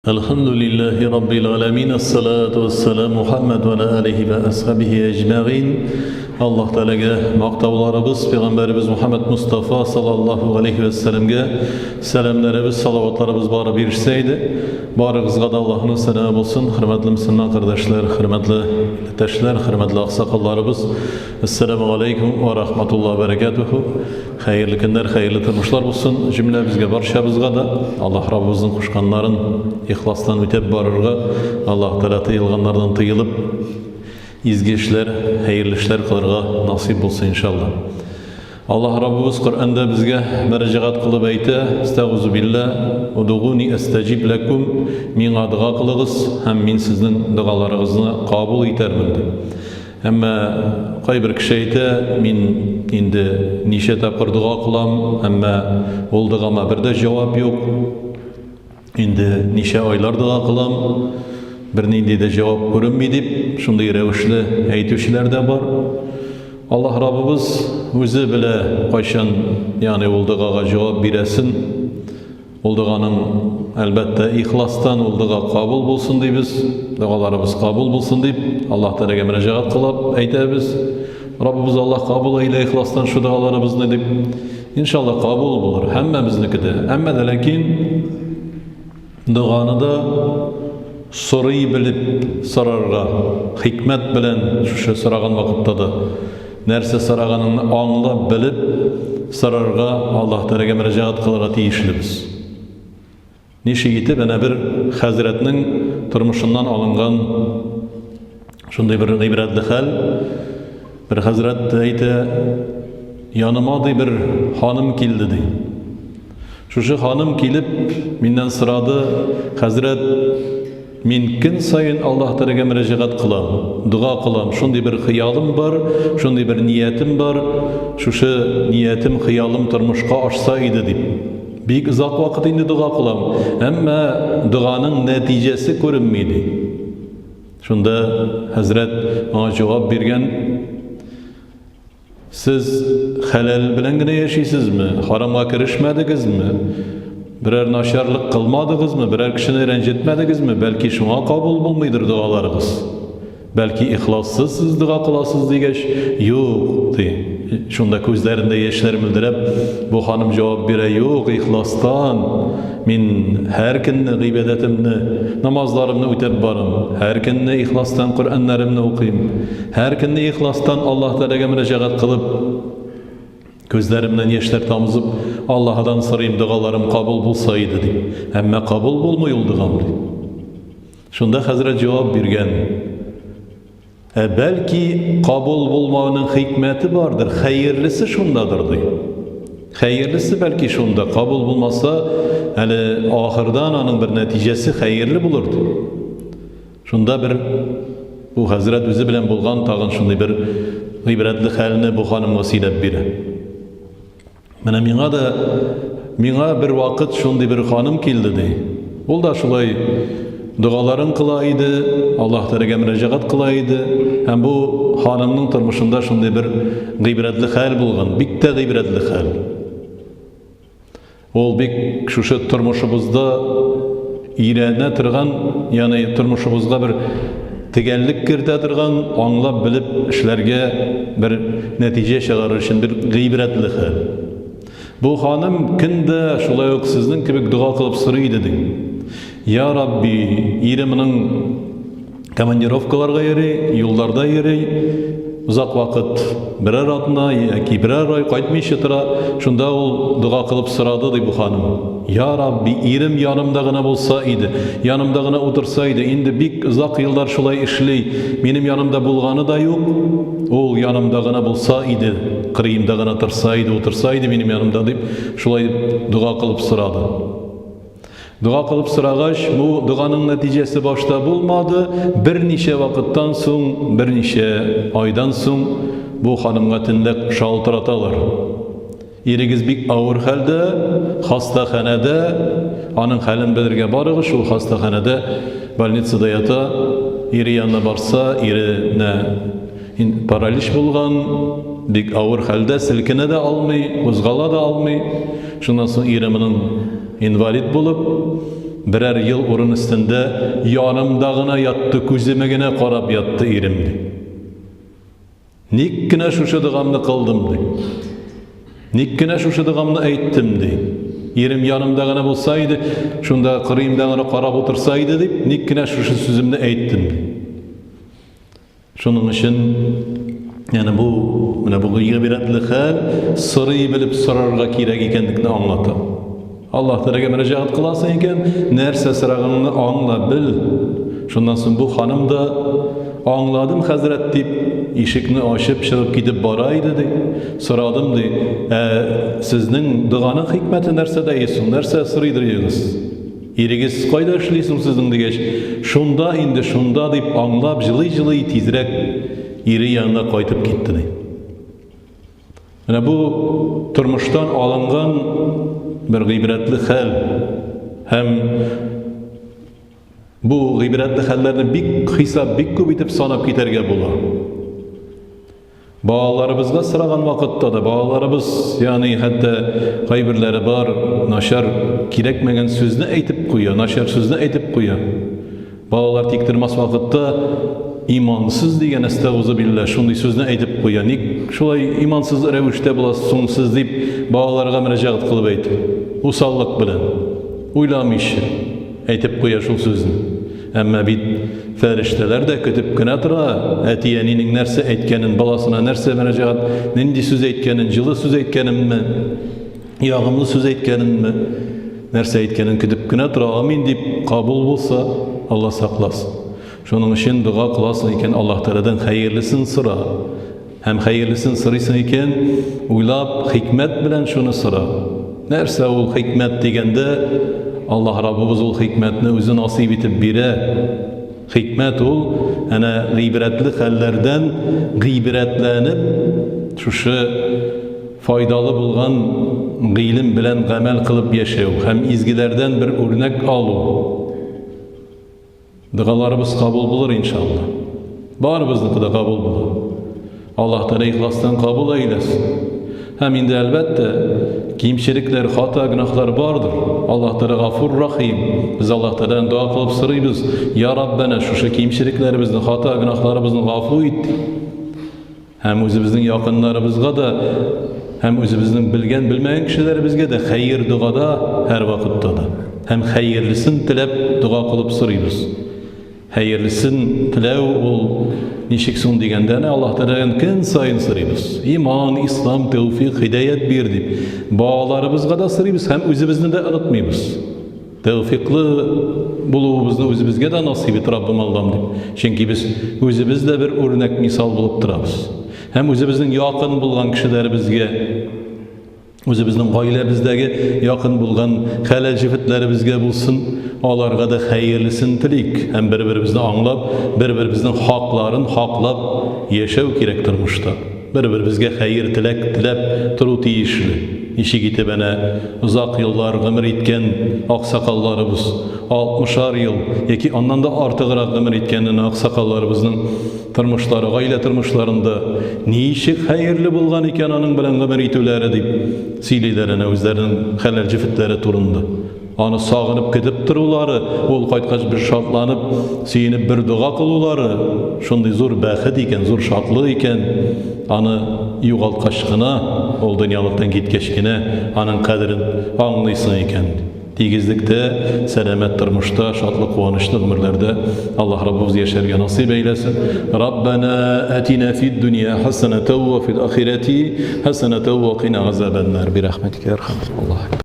Әлхәмдүлилләһи раббил галәмин, әссалату вәссәламу Мухаммад ва аля алихи ва асхабихи әҗмәгыйн. Аллаһ Тәгаләгә мактауларыбыз, пәйгамбәребез Мухаммад Мустафа саллаллаһу алейхи вәссәламгә сәламнәребез, салаватларыбыз барып ирешсә иде. Барыгызга да Аллаһның сәламе булсын, хөрмәтле мөселман кардәшләр, хөрмәтле иптәшләр, хөрмәтле аксакалларыбыз. Әссәламу алейкум ва рахматуллаһи ва баракатуху. Хәерле көннәр, хәерле тормышлар булсын җөмләбезгә, барчабызга да. Аллаһ Раббыбызның кушканнарын ихластан үтәп барырга, Аллаһ Тәгалә тыелганнардан тыелып, изге эшләр, хәерле эшләр кылырга насыйп булсын, иншалла. Аллаһ Раббыбыз Коръәндә безгә мөрәҗәгать кылып әйтә, Әстәгузу билла, удугуни әстәҗиб ләкум, миңа дога кылыгыз һәм мин сезнең догаларыгызны кабул итәрмен, дип. Әмма кайбер кеше әйтә, мин инде ничә тапкыр дога кылам, әмма ул догама бер дә җавап юк. Инде ничә айлар дога кылам, бернинди дә җавап күренми дип, шундый рәвешле әйтүчеләр дә бар. Аллаһ Раббыбыз үзе белә, кайчан, ягъни ул догага җавап бирәсен. Ул доганың, әлбәттә, ихластан ул дога кабул булсын дибез. Догаларыбыз кабул булсын дип, Аллаһ Тәгаләгә мөрәҗәгать кылып әйтәбез. Раббыбыз Аллаһ кабул әйлә ихластан шу догаларыбызны дип. Иншалла кабул булыр һәммәбезнеке дә. Әмма дә ләкин доганы да сорый белеп сорарга, хикмәт белән шушы сораган вакытта да Нәрсә сораганыңны аңлап, белеп сорарга, Аллаһ Тәгаләгә мөрәҗәгать кылырга тиешлебез. Ничек итеп әнә бер хәзрәтнең тормышыннан алынган шундый бер гыйбрәтле хәл. Бер хәзрәт әйтә, яныма ди бер ханым килде ди. Шушы ханым килеп миннән сорады, хәзрәт, Мин көн саен Аллаһ Тәгаләгә мөрәҗәгать кылам, дога кылам, шундый бер хыялым бар, шундый бер ниятем бар, шушы ниятем, хыялым тормышка ашса иде дип. Бик озак вакыт инде дога кылам, әмма доганың нәтиҗәсе күренми ди. Шунда хәзрәт аңа җавап биргән, Сез хәләл белән генә яшисезме? Харамга керешмәдегезме? Берәр начарлык кылмадыгызмы? Берәр кешене рәнҗетмәдегезме? Бәлки шуңа кабул булмыйдыр догаларыгыз? Бәлки ихлассыз сез дога кыласыз дигәч, юк, ди. Шунда күзләрендә яшьләр мөлдерәп, бу ханым җавап бирә, юк, ихластан. Мин һәр көнне гыйбадәтемне, намазларымны үтәп барам. Һәр көнне ихластан Коръәннәремне укыйм. Һәр көнне ихластан Аллаһ Тәгаләгә мөрәҗәгать кылып, күзләремнән яшьләр тамызып, Аллаһыдан сорыйм, догаларым кабул булса иде дип. Әмма кабул булмый ул догам дип. Шунда хәзрәт җавап биргән. Ә бәлки кабул булмауның хикмәте бардыр, хәерлесе шундадыр ди. Хәерлесе бәлки шунда, кабул булмаса, әле ахырдан аның бер нәтиҗәсе хәерле булыр ди. Шунда бер бу хәзрәт үзе белән булган тагын шундый бер гыйбрәтле хәлне бу ханымга сөйләп бирә. Менә миңа да миңа бер вакыт шундый бер ханым килде ди. Ул да шулай догаларын кыла иде, Аллаһ Тәгаләгә мөрәҗәгать кыла иде. Һәм бу ханымның тормышында шундый бер гыйбрәтле хәл булган, бик тә гыйбрәтле хәл. Ул бик шушы тормышыбызда өйрәнә торган, ягъни тормышыбызга бер төгәллек кертә торган, аңлап белеп эшләргә бер нәтиҗә чыгарыр өчен бер гыйбрәтле хәл. Бу ханым көн дә шулай ук сезнең кебек дога кылып сорый иде ди. Я Рабби, ире моның командировкаларга йөри, юлларда йөри, озак вакыт берәр атна яки берәр ай кайтмыйча тора. Шунда ул дога кылып сорады, ди бу ханым. Я Рабби, ирем янымда гына булса иде, янымда гына утырса иде. Инде бик озак еллар шулай эшли, минем янымда булганы да юк. Ул янымда гына булса иде, кырыемда гына торса иде, утырса иде минем янымда дип, шулай дип дога кылып сорады. Дога кылып сорагач, бу доганың нәтиҗәсе башта булмады. Берничә вакыттан соң, берничә айдан соң бу ханымга төнлә шалтыраталар. Ирегез бик авыр хәлдә, хастаханәдә, аның хәлен белергә барыгыз, шул хастаханәдә, больницада ята. Ире янына барса, иренә паралич булган, бик авыр хәлдә, селкенә дә алмый, кузгала да алмый. Шуннан соң ире моның инвалид булып, Берәр ел урын өстендә янымда гына ятты, күземә генә карап ятты ирем, ди. Ник кенә шушы догамны кылдым, ди. Ник кенә шушы догамны әйттем, ди. Ирем янымда гына булса иде, шунда кырыемда гына карап утырса иде дип, ник кенә шушы сүземне әйттем, ди. Шуның өчен яны бу менә бу гыйбрәтле хәл сорый белеп сорарга кирәк икәнлекне аңлата. Аллаһ Тәгаләгә мөрәҗәгать кыласың икән, нәрсә сораганыңны аңла, бел. Шуннан соң бу ханым да аңладым, хәзрәт, дип, ишекне ачып чыгып китеп бара иде, ди. Сорадым, ди, ә сезнең доганың хикмәте нәрсәдә соң? Нәрсә сорыйдыр идегез? Ирегез кайда эшли соң сезнең дигәч, шунда инде, шунда дип аңлап, җылый-җылый тизрәк ире янына кайтып китте, ди. Менә бу тормыштан алынган бер гыйбрәтле хәл һәм бу гыйбрәтле хәлләрне бик хисап, бик күп итеп санап китәргә була. Балаларыбызга сораган вакытта да балаларыбыз, ягъни хәтта кайберләре бар, начар, кирәкмәгән сүзне әйтеп куя, начар сүзне әйтеп куя. Балалар тиктормас вакытта имансыз дигән әстәгузу билла шундый сүзне әйтеп куя. Ник шулай имансыз рәвештә буласыз соң сез дип балаларга мөрәҗәгать кылып әйтә. Усаллык белән, уйламыйча әйтеп куя шул сүзне. Әмма бит фәрештәләр дә көтеп кенә тора, әти-әнинең нәрсә әйткәнен, баласына нәрсә мөрәҗәгать, нинди сүз әйткәнен, җылы сүз әйткәненме, ягымлы сүз әйткәненме, нәрсә әйткәнен көтеп кенә тора, амин дип кабул булса, Алла сакласын. Шуның өчен дога кыласың икән, Аллаһ Тәгаләдән хәерлесен сора. Һәм хәерлесен сорыйсың икән, уйлап, хикмәт белән шуны сора. Нәрсә ул хикмәт дигәндә, Аллаһ Раббыбыз ул хикмәтне үзе насыйп итеп бирә. Хикмәт ул әнә гыйбрәтле хәлләрдән гыйбрәтләнеп, шушы файдалы булган гыйлем белән гамәл кылып яшәү һәм изгеләрдән бер үрнәк алу. Догаларыбыз кабул булыр иншалла. Барыбызныкы да кабул булыр. Аллаһ Тәгалә ихластан кабул әйләсен. Һәм инде әлбәттә, кимчелекләр, хата, гөнаһлар бардыр. Аллаһ Тәгалә Гафур Рахим. Без Аллаһ Тәгаләдән дога кылып сорыйбыз: "Я Раббәнә, шушы кимчелекләребезне, хата, гөнаһларыбызны гафу ит". Һәм үзебезнең якыннарыбызга да, һәм үзебезнең белгән, белмәгән кешеләребезгә дә хәер догада һәрвакытта да. Һәм хәерлесен теләп дога кылып сорыйбыз. Хәерлесен теләү ул ничек соң дигәндә, әнә Аллаһ Тәгаләдән көн саен сорыйбыз. Иман, ислам, тәүфик, һидаять бир дип. Балаларыбызга да сорыйбыз һәм үзебезне дә онытмыйбыз. Тәүфиклы булуыбызны үзебезгә дә насыйп ит, Раббым Аллам дип. Чөнки без үзебез дә бер үрнәк мисал булып торабыз. Һәм үзебезнең якын булган кешеләребезгә, үзебезнең гаиләбездәге якын булган хәләл җефетләребезгә булсын, аларга да хәерлесен телик һәм бер-беребезне аңлап, бер-беребезнең хакларын хаклап яшәү кирәк тормышта. Бер-беребезгә хәер теләк теләп тору тиешле. Ничек итеп әнә озак еллар гомер иткән аксакалларыбыз, алтмышар ел яки аннан да артыграк гомер иткән әнә аксакалларыбызның тормышлары, гаилә тормышларында ничек хәерле булган икән аның белән гомер итүләре дип сөйлиләр әнә үзләренең хәләл җефетләре турында. Аны сагынып көтеп торулары, ул кайткач бер шатланып, сөенеп бер дога кылулары шундый зур бәхет икән, зур шатлык икән. Аны югалткач кына, ул дөньялыктан киткәч кенә аның кадерен аңлыйсың икән. Тигезлектә, сәламәт тормышта, шатлык-куанычлы гомерләрдә Аллаһ Раббыбыз яшәргә насыйп әйләсен. Раббана атина фид дөнья хасанатан ва фил ахирати хасанатан ва кина азабаннар. Бирахмәтикә ярхам. Аллаһ.